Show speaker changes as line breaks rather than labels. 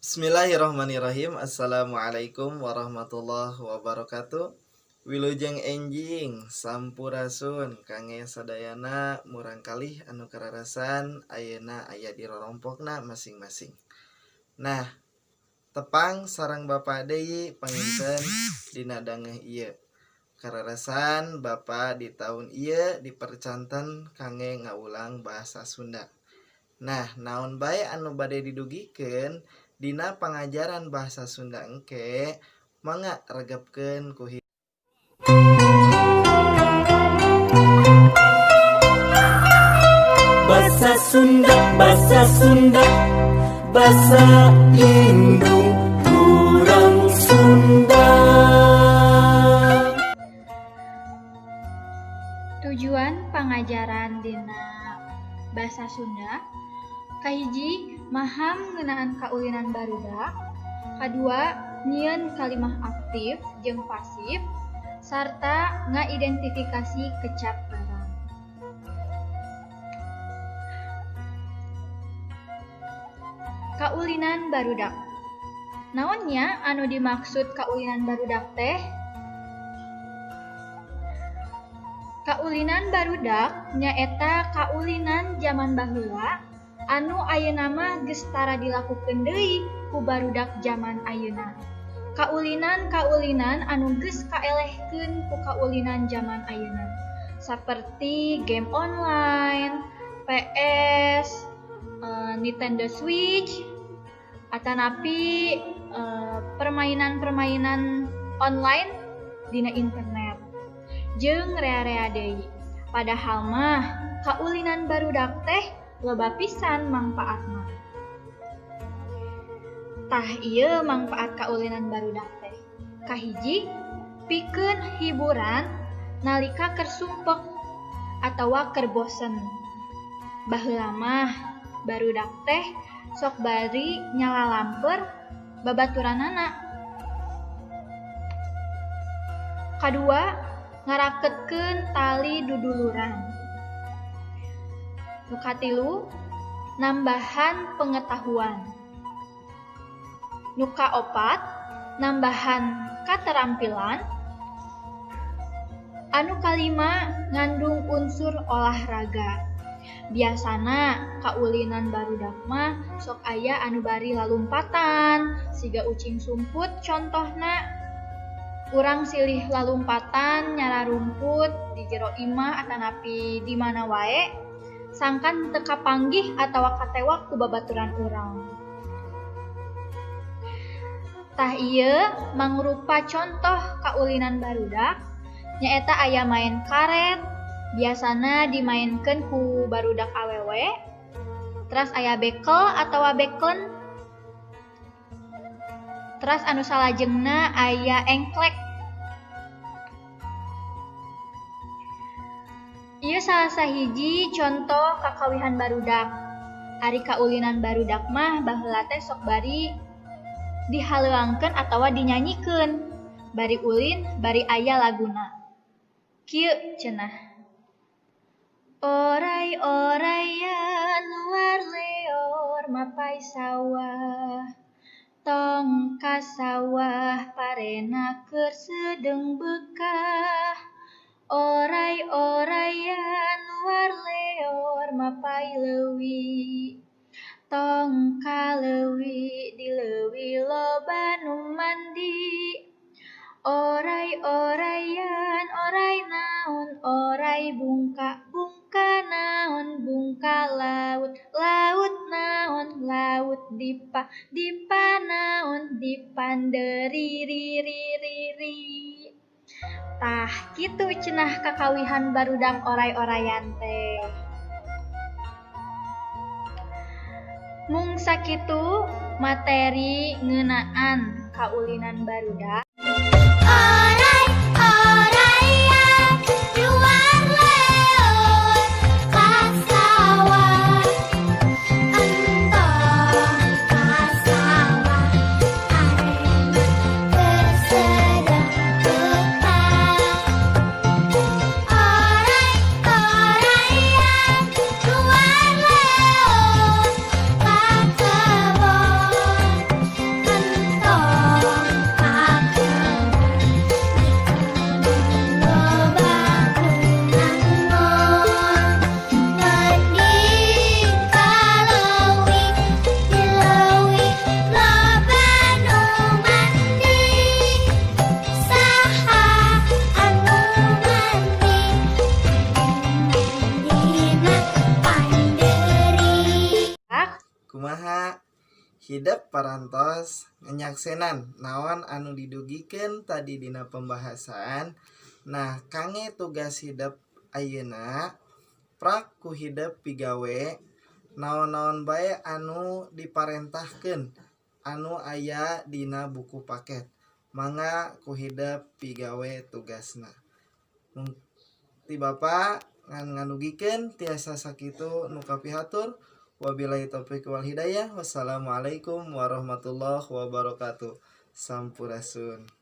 Bismillahirrahmanirrahim. Assalamualaikum warahmatullahi wabarakatuh. Wilujeng enjing, sampurasun kangge sadayana murangkalih anu kararasan ayeuna aya di rorompokna masing-masing. Nah, tepang sareng Bapak deui panginten dina dangeh ieu. Kararasan Bapak di tahun ieu dipercanten kangge ngawulang bahasa Sunda. Nah, naon bae anu bade didugikeun dina pangajaran bahasa Sunda engke, mangga regepkeun ku
Basa Sunda, basa Sunda, basa indung urang Sunda.
Tujuan pangajaran dina basa Sunda: kahiji, maham ngeunaan kaulinan barudak; kadua, nyieun kalimah aktif jeung pasif sarta ngaidentifikasi kecap barang. Kaulinan barudak. Naon nya anu dimaksud kaulinan barudak teh? Kaulinan barudak nyaeta kaulinan jaman baheula anu ayeuna mah geus tara dilakukeun deui ku barudak jaman ayeuna. Kaulinan-kaulinan anu geus kaelehkeun ku kaulinan jaman ayeuna saperti game online, PS, Nintendo Switch, atanapi permainan-permainan online dina internet jeung rea-rea deui. Padahal mah kaulinan barudak teh loba pisan mangpaatna. Tah, ieu mangpaat kaulinan barudak teh. Kahiji, pikeun hiburan nalika keur sumpek atawa keur bosen. Baheula mah barudak teh sok bari nyalalamper babaturanana. Kadua, ngaraketkeun tali duduluran. Nu katilu, nambahan pengetahuan. Nu kaopat, nambahan katerampilan. Anu kalima, ngandung unsur olahraga. Biasana kaulinan barudak mah sok aya anu bari lalumpatan, siga ucing sumput contohna. Urang silih lalumpatan nyararumput di jero imah atanapi di mana wae, sangkan teu kapanggih atawa katewak ku babaturan urang. Tah, ieu mangrupa contoh kaulinan barudak, nyaeta aya main karet, biasana dimaenkeun ku barudak awewe. Teras aya bekel atawa beken. Teras anu salajengna aya engklek. Ieu salah sahiji contoh kakawihan barudak. Ari kaulinan barudak mah baheula teh sok bari dihaleuangkeun atawa dinyanyikeun. Bari ulin, bari aya laguna. Kieu cenah. Oray-orayan luar leor mapai sawah. Tong ka sawah parena keur sedeung beukah. Oray-orayan luar leor mapai leuwi. Tong ka leuwi di leuwi loba nu mandi. Oray-orayan oray naon, oray bungka, bungka naon, bungka laut, laut naon, laut dipa, dipa naon, dipanderi ri ri ri ri. Tah, kitu cenah kakawihan barudak oray-orayan teh. Mung sakitu materi ngeunaan kaulinan barudak.
Oray-orayan luar leor ka sawah. Entong ka sawah parena keur sedeung beukah. Oray-orayan luar leor ka kebon.
Hidep parantos nyaksenan naon anu didugikeun tadi dina pembahasan. Nah, kangge tugas hidep ayeuna, prak ku hidep pigawe naon-naon bae anu diparentahkeun anu aya dina buku paket. Mangga ku hidep pigawe tugasna. Ti Bapak ngan ngadugikeun tiasa sakitu nu kapihatur. Wabillahi taufik wal hidayah. Wassalamualaikum warahmatullahi wabarakatuh. Sampurasun.